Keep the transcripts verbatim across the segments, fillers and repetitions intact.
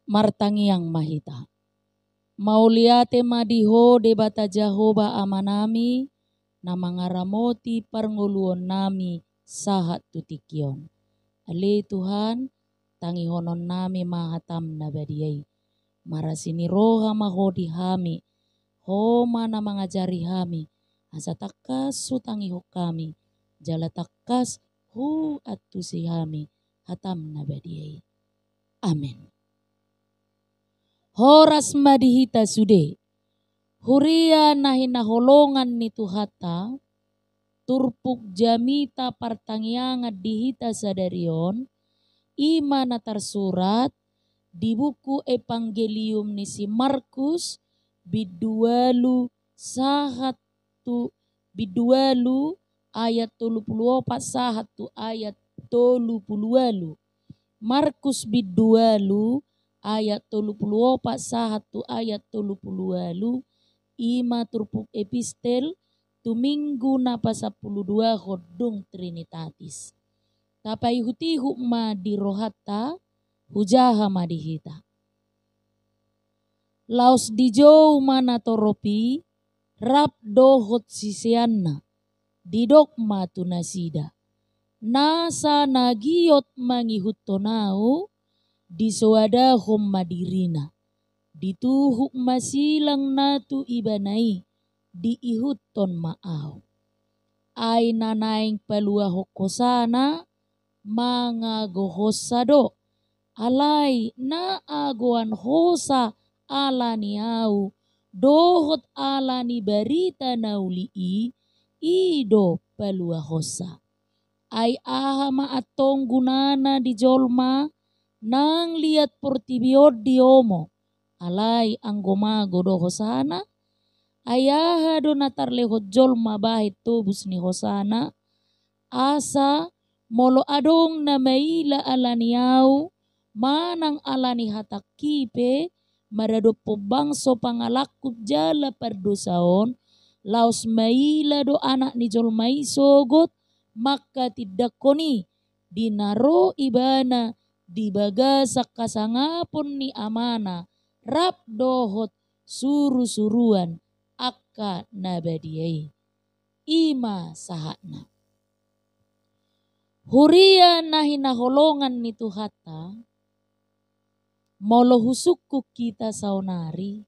Martangiang ma hita. Mauliate ma di Ho Debata Jahowa Amanami, na mangaramoti parngoluonnami sahat tu tingki on. Ale Tuhan, tangihononnami ma hataM na badia i. Marasi ni roha ma Ho di hami, Ho ma na mangajari hami, asa tangkas hutangihon hami, jala tangkas huantusi hami hataM na badia i. Amen. Horas ma di hita sude, huria na hinaholongan ni Tuhanta. Turpuk jamita partangiangan di hita sadari on, i ma na tarsurat di buku Evangelium ni si Markus, bindu ualu sahat tu, bindu ualu ayat tolu pulu opat sahat tu ayat tolu pulu ualu. Markus bindu ualu ayat tolu pulu opat sahat tu ayat tolu pulu ualu, i ma turpuk epistel tu Minggu na pasampulu duahon dung Trinitatis. Tapaihut-ihut ma di rohanta, hujaha ma di hita. Laos dijou ma natorop i, rap dohot siseanna, didok ma tu nasida: Nasa na giot mangihuthon Ahu, disoadahon ma dirina, dituhuk ma silangna tu ibana i, diihuthon ma Ahu. Ai na naeng paluahon hosana, mangago hosa do. Alai na agoan hosa ala ni Ahu, dohot ala ni barita na uli i, i do paluahonsa. Ai aha ma antong gunana di jolma nang liat portibi on diomo, alai anggo mago do hosana? Ai aha do na tarlehon jolma bahen tobus ni hosana? Asa molo adong na maila ala ni Ahu, manang ala ni hatangki pe, maradophon bangso pangalangkup jala pardosa on, laos maila do Anak ni jolma i sogot mangkatindangkon i, di na ro ibana di bagasan hasangapon ni Amana, rap dohot suru-suruan angka na badia i. I ma sahatna. Huria na hinaholongan ni Tuhanta, molo husungkun hita saonari,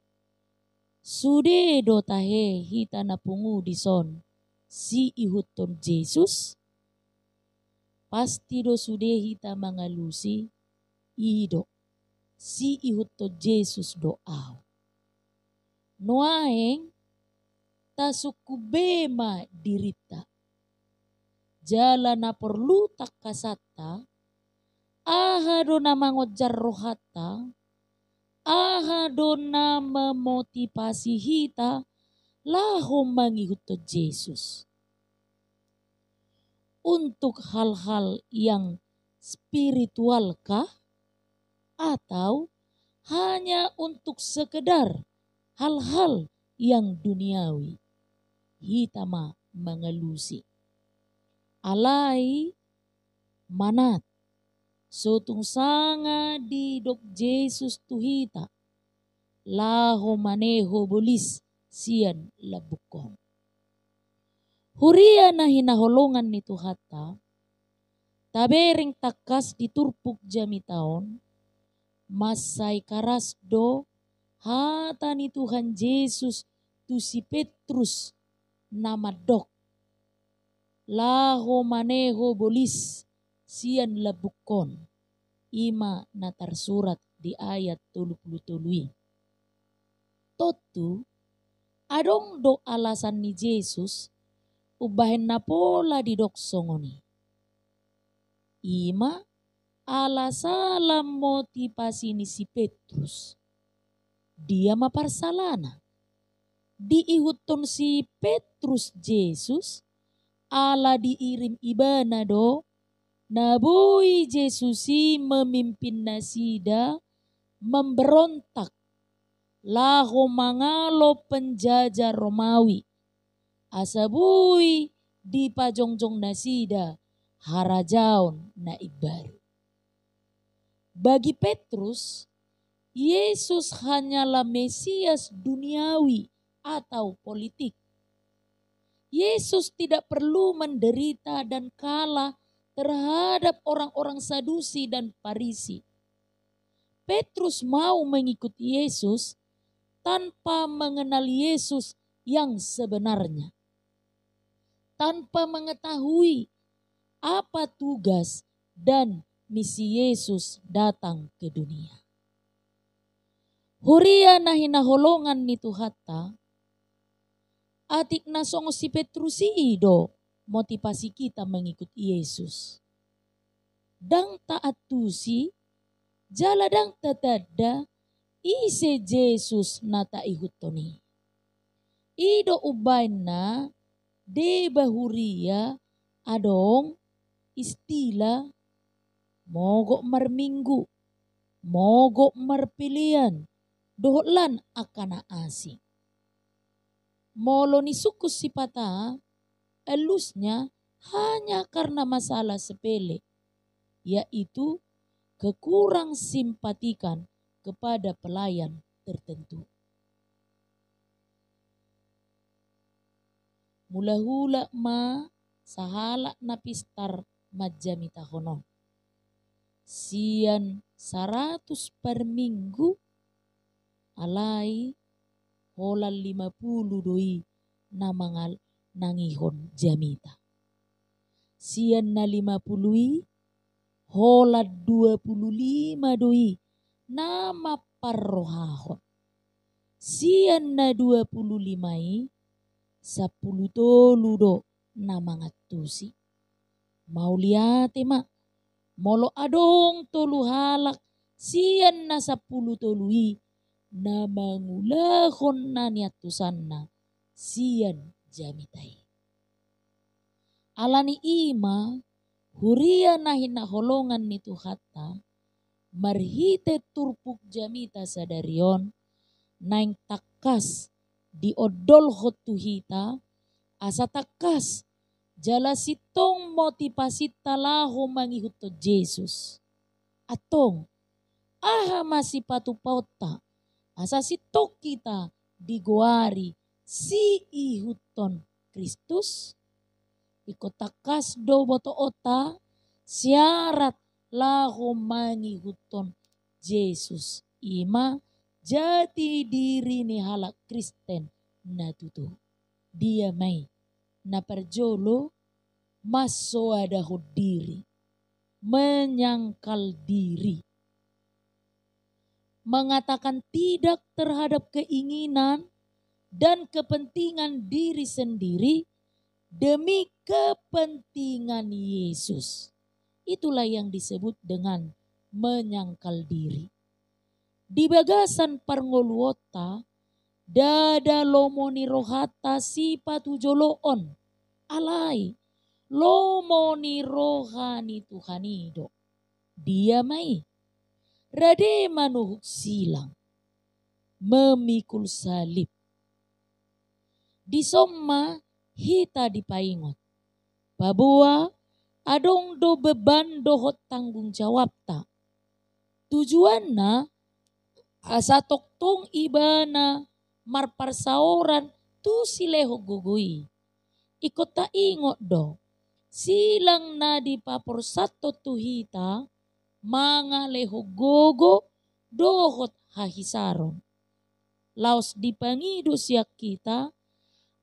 sude do tahe hita na pungu dison siihuthon Jesus? Pasti do sude hita mangalusi, i do, siihuthon Jesus do ahu. Nuaeng tasungkun be ma dirinta. Jala na porlu tangkasanta, aha do na mangonjar rohanta, aha do na memotivasi hita laho mangihuthon Jesus? Untuk hal-hal yang spiritual kah? Atau hanya untuk sekedar hal-hal yang duniawi? Hita ma mangalusi. Alai manat, so tung sanga didok Jesus tu hita, laho maneho bolis sian lambungkon. Huria na hinaholongan ni Tuhanta, tabereng tangkas di turpuk jamita on, mansai karas do hata ni Tuhan Jesus tu si Petrus na mandok, laho maneho bolis sian lambungkon, i ma na tarsurat di ayat tolu pulu tolu i. Tontu, adong do alasan ni Jesus umbahen na pola didok songon i. I ma ala sala motivasi ni si Petrus. Dia ma parsalana? Diihuthon si Petrus Jesus, ala diirim ibana do, na boi Jesus i memimpin nasida memberontak laho mangalo penjajah Romawi, asa boi dipajongjong nasida harajaon na imbaru. Bagi Petrus, Yesus hanyalah Mesias duniawi atau politik. Yesus tidak perlu menderita dan kalah terhadap orang-orang Sadusi dan Farisi. Petrus mau mengikut Yesus tanpa mengenal Yesus yang sebenarnya, tanpa mengetahui apa tugas dan misi Yesus datang ke dunia. Huria na hinaholongan ni Tuhanta, atik na songon si Petrus i do motivasi kita mengikut Yesus. Ndang taantusi jala ndang tatanda ise Jesus na taihuthon i. I do umbahen na deba huria adong istilah mogok marminggu, mogok marpelean, dohot lan angka na asing. Molo nisungkun sipata, alusnya hanya karena masalah sepele, yaitu kekurang simpatikan kepada pelayan tertentu. Mulak-ulak ma sahalak na pistar manjamitahon on. Sian saratus parminggu, alai holan lima pulu do i na mangal-, nangihon jamita. Sian na lima pulu i, holan dua pulu lima do i na mamparrohahon. Sian na dua pulu lima i, sampulu tolu do na mangantusi. Mauliate ma, molo adong tolu halak sian na sampulu tolu i na mangulahon na niantusanna sian jamita i. Alani i ma, huria na hinaholongan ni Tuhanta, marhite turpuk jamita sadari on, naeng tangkas diondolhon tu hita, asa tangkas jala sintong motivasinta laho mangihuthon Jesus. Antong, aha ma sipatupaonta, asa sintong hita digoari siihuthon Kristus? Ingkon tangkas do botoonta syarat laho mangihuthon Jesus, i ma jati diri ni halak Kristen na tutu. Dia ma i? Na parjolo, mansoadahon diri, menyangkal diri. Mengatakan tidak terhadap keinginan dan kepentingan diri sendiri demi kepentingan Yesus. Itulah yang disebut dengan menyangkal diri. Di bagasan parngoluonta, ndada lomo ni rohanta sipatujoloon, alai lomo ni roha ni Tuhan i do. Dia ma i? Rade manuhuk silang, memikul salib. Dison ma hita dipaingot, paboa adong do beban dohot tanggung jawabta. Tujuanna, asa tongtong ibana marparsaoran tu silehon gogo i. Ingkon taingot do, silang na dipaporsanhon tu hita mangalehon gogo dohot hahisaron. Laos dipangido sian hita,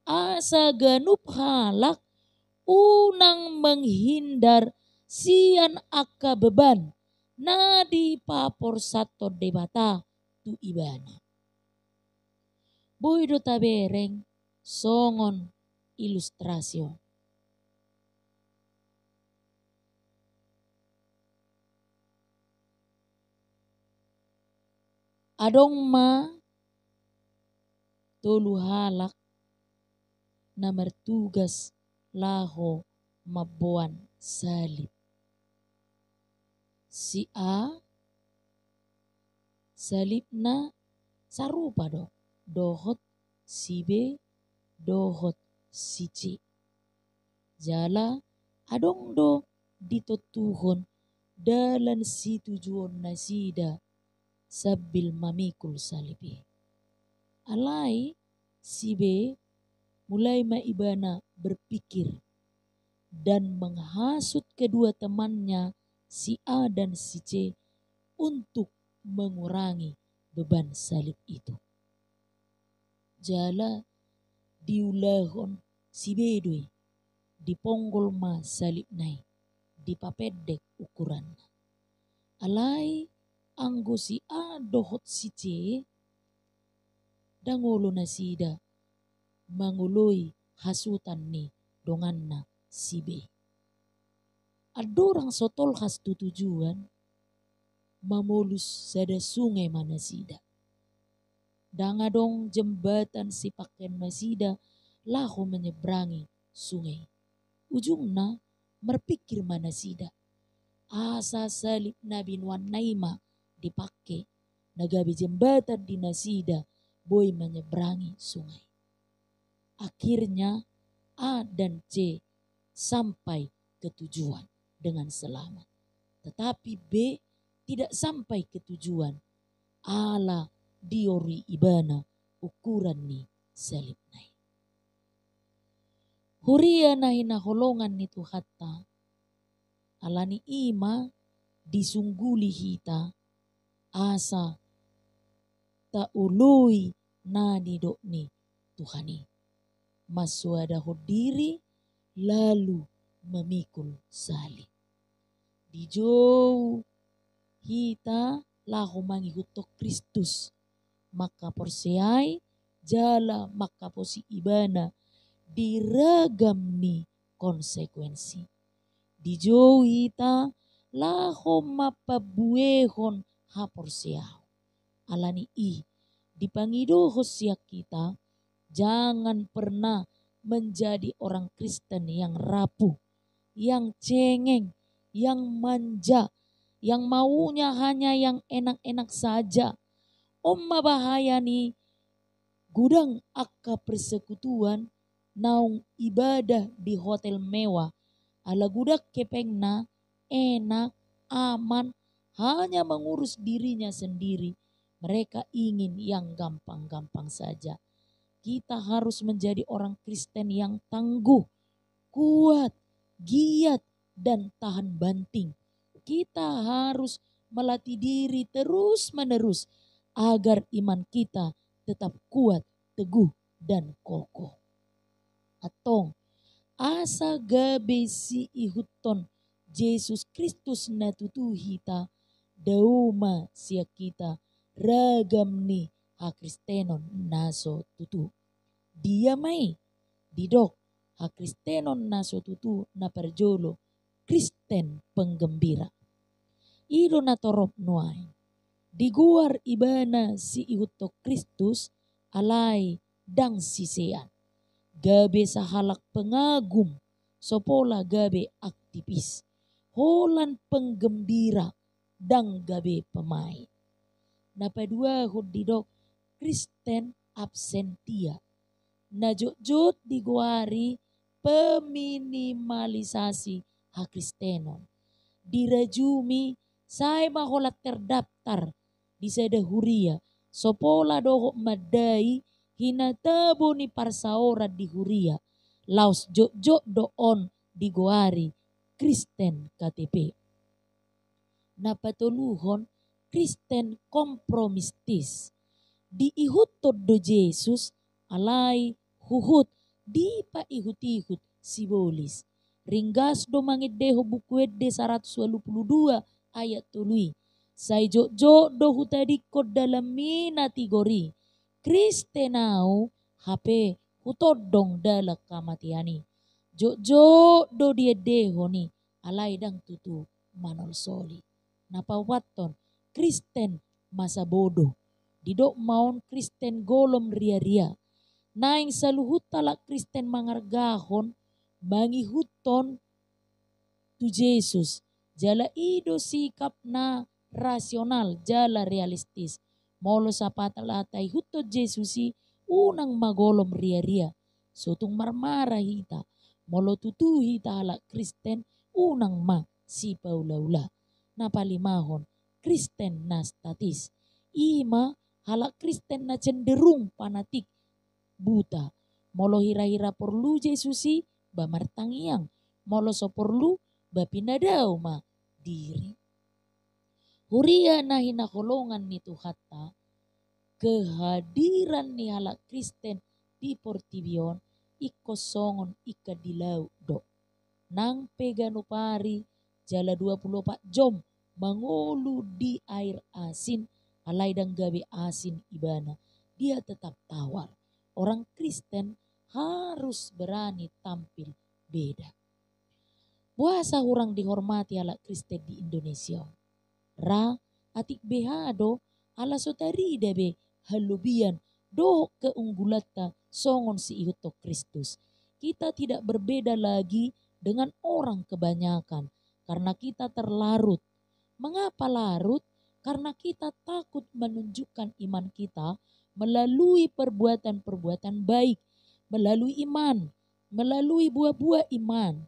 asa ganup halak unang menghindar sian angka beban na dipaporsanhon Debata tu ibana. Boi do tabereng songon ilustrasi on. Adong ma tolu halak na martugas laho mamboan salib. Si A, salibna sarupa do dohot si B dohot si C. Jala adong do ditontuhon dalan situjuon nasida sambil mamikul salib i. Alai si B mulai ma ibana berpikir dan menghasut kedua temannya, si A dan si C, untuk mengurangi beban salib itu. Jala diulahon si B do i, diponggol ma salibna i, dipapendek ukuranna. Alai anggo si A dohot si C, ndang olo nasida mangoloi hasutan ni donganna si B. Andorang so tolhas tu tujuan, mamolus sada sungai ma nasida. Ndang adong jembatan sipangkeon nasida laho menyeberangi sungai. Ujungna marpikir ma nasida, asa salib na binoanna i ma dipangke na gabe jembatan di nasida boi menyeberangi sungai. Akhirnya A dan C sampai ke tujuan dengan selamat. Tetapi B tidak sampai ke tujuan, ala diorui ibana ukuran ni salibna i. Huria na hinaholongan ni Tuhanta, alani i ma disungguli hita asa taoloi na nidok ni Tuhan i. Mansoadahon diri lalu mamikul salib. Dijou hita laho mangihuthon Kristus, mangkaporseai jala mangkaposi ibana di ragam ni konsekuensi. Dijou hita laho mampabuehon haporseaon. Alani i, dipangidohon sian hita, jangan pernah menjadi orang Kristen yang rapuh, yang cengeng, yang manja, yang maunya hanya yang enak-enak saja. On ma bahaya ni godang angka persekutuan naung ibadah di hotel mewah, ala godang hepengna, enak, aman, hanya mengurus dirinya sendiri. Mereka ingin yang gampang-gampang saja. Kita harus menjadi orang Kristen yang tangguh, kuat, giat, dan tahan banting. Kita harus melatih diri terus-menerus agar iman kita tetap kuat, teguh, dan kokoh. Antong, asa gabe siihuthon Jesus Kristus na tutu hita, dao ma sian hita ragam ni hakristenon na so tutu. Dia ma i? Didok, hakristenon na so tutu na parjolo Kristen penggembira. I do na torop nuaeng. Digoar ibana siihuthon Kristus, alai ndang sisean. Gabe sahalak pengagum, so pola gabe aktivis. Holan penggembira, ndang gabe pemain. Na paduahon didok Kristen absentia. Na jotjot digoari peminimalisasi hakristenon. Dirajumi, sai ma holan terdaftar di sada huria, so pola dohot mandai hinatabo ni parsaoran di huria, laos jotjot do on digoari Kristen K T P. Na patoluhon, Kristen kompromistis. Diihuthon do Jesus, alai huhut dipaihutihut sibolis. Ringgas do mangendehon Buku Ende saratus ualu pulu dua ayat tolu i. Sai jotjot do hutadingkon dalanmi na tigor i. Kristen ahu, hape hutondong dalan hamatean i. Jotjot do diendehon i, alai ndang tutu manolsoli. Na paopathon, Kristen masa bodoh. Didok ma on Kristen golom riaria. Naeng saluhut halak Kristen mangargahon, mangihuthon tu Jesus. Jala i do sikap na rasional jala realistis. Molo sapatalata ihuthon Jesus i, unang ma golom riaria. Sotung marmara hita. Molo tutu hita halak Kristen, unang ma sipaulaula. Na palimahon, Kristen na statis. I ma halak Kristen na cenderung fanatik, buta. Molo hira-hira porlu Jesus i, ba martangiang. Molo so porlu, ba pinadao ma diri. Huria na hinaholongan ni Tuhanta, kehadiran ni halak Kristen di portibi on ingkon songon ikan di laut do. Nang pe ganup ari jala dua pulu opat jom mangolu di air asin, alai ndang gabe asin ibana, dia tetap tawar. Orang Kristen harus berani tampil beda. Boasa hurang dihormati halak Kristen di Indonesia on? Ra, atik beha do, ala so tarida be halobian dohot keunggulanta songon siihuthon Kristus. Kita tidak berbeda lagi dengan orang kebanyakan karena kita terlarut. Mengapa larut? Karena kita takut menunjukkan iman kita melalui perbuatan-perbuatan baik, melalui iman, melalui buah-buah iman.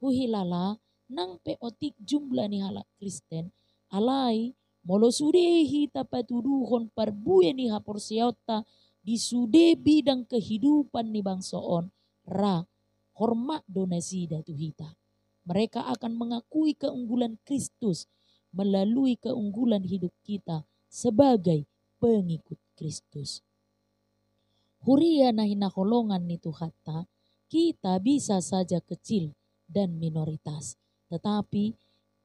Huhilala, nang pe otik jumlah ni halak Kristen, alai molo sude hita patuduhon parbue ni haporseaonta di sude bidang kehidupan ni bangso on, ra, hormat do nasida tu hita. Mereka akan mengakui keunggulan Kristus melalui keunggulan hidup kita sebagai pengikut Kristus. Huria na hinaholongan ni Tuhanta, kita bisa saja kecil dan minoritas, tetapi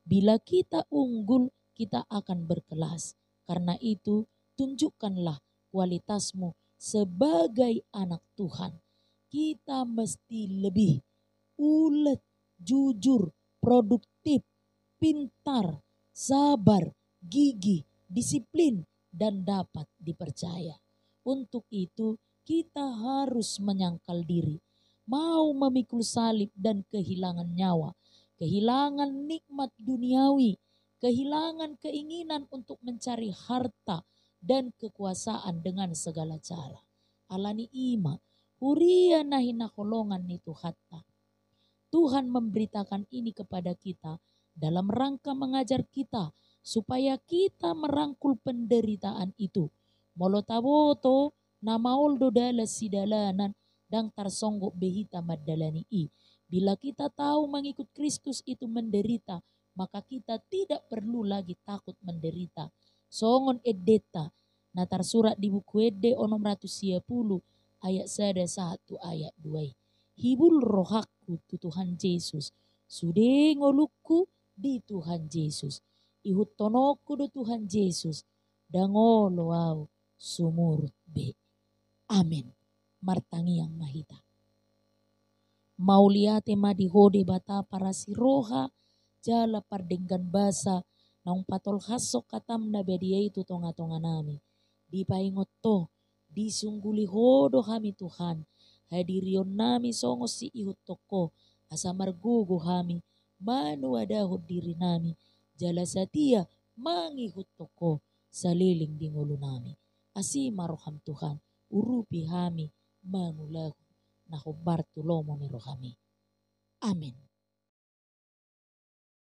bila kita unggul, kita akan berkelas. Karena itu, tunjukkanlah kualitasmu sebagai anak Tuhan. Kita mesti lebih ulet, jujur, produktif, pintar, sabar, gigih, disiplin, dan dapat dipercaya. Untuk itu, kita harus menyangkal diri, mau memikul salib dan kehilangan nyawa, kehilangan nikmat duniawi, kehilangan keinginan untuk mencari harta dan kekuasaan dengan segala cara. Alani i ma, huria na hinaholongan ni Tuhanta, Tuhan memberitakan ini kepada kita dalam rangka mengajar kita supaya kita merangkul penderitaan itu. Molo taboto na maol do dalan sidalanan, ndang tarsonggot be hita mandalani i. Bila kita tahu mengikut Kristus itu menderita, maka kita tidak perlu lagi takut menderita. Songon endenta na tarsurat di Buku Ende onom ratus sia pulu ayat sada sahat tu ayat dua i. Hibul rohangku tu Tuhan Jesus, sude ngolungku di Tuhan Jesus. Ihuthononku do Tuhan Jesus, ndang olo au sumurut be. Amen. Martangiang ma hita. Mauliate ma di Ho Debata parasi roha jala pardenggan basa, naung patolhashon hataM na badia i tu tonga-tonga nami. Dipaingot Ho, disungguli Ho do hami Tuhan, hadirion nami songon siihuthon Ho, asa margogo hami manuadahon diri nami, jala satia mangihuthon Ho saleleng di ngolu nami. Asi ma rohaM Tuhan, urupi hami mangulahon na hombar tu lomo ni rohaMi. Amen.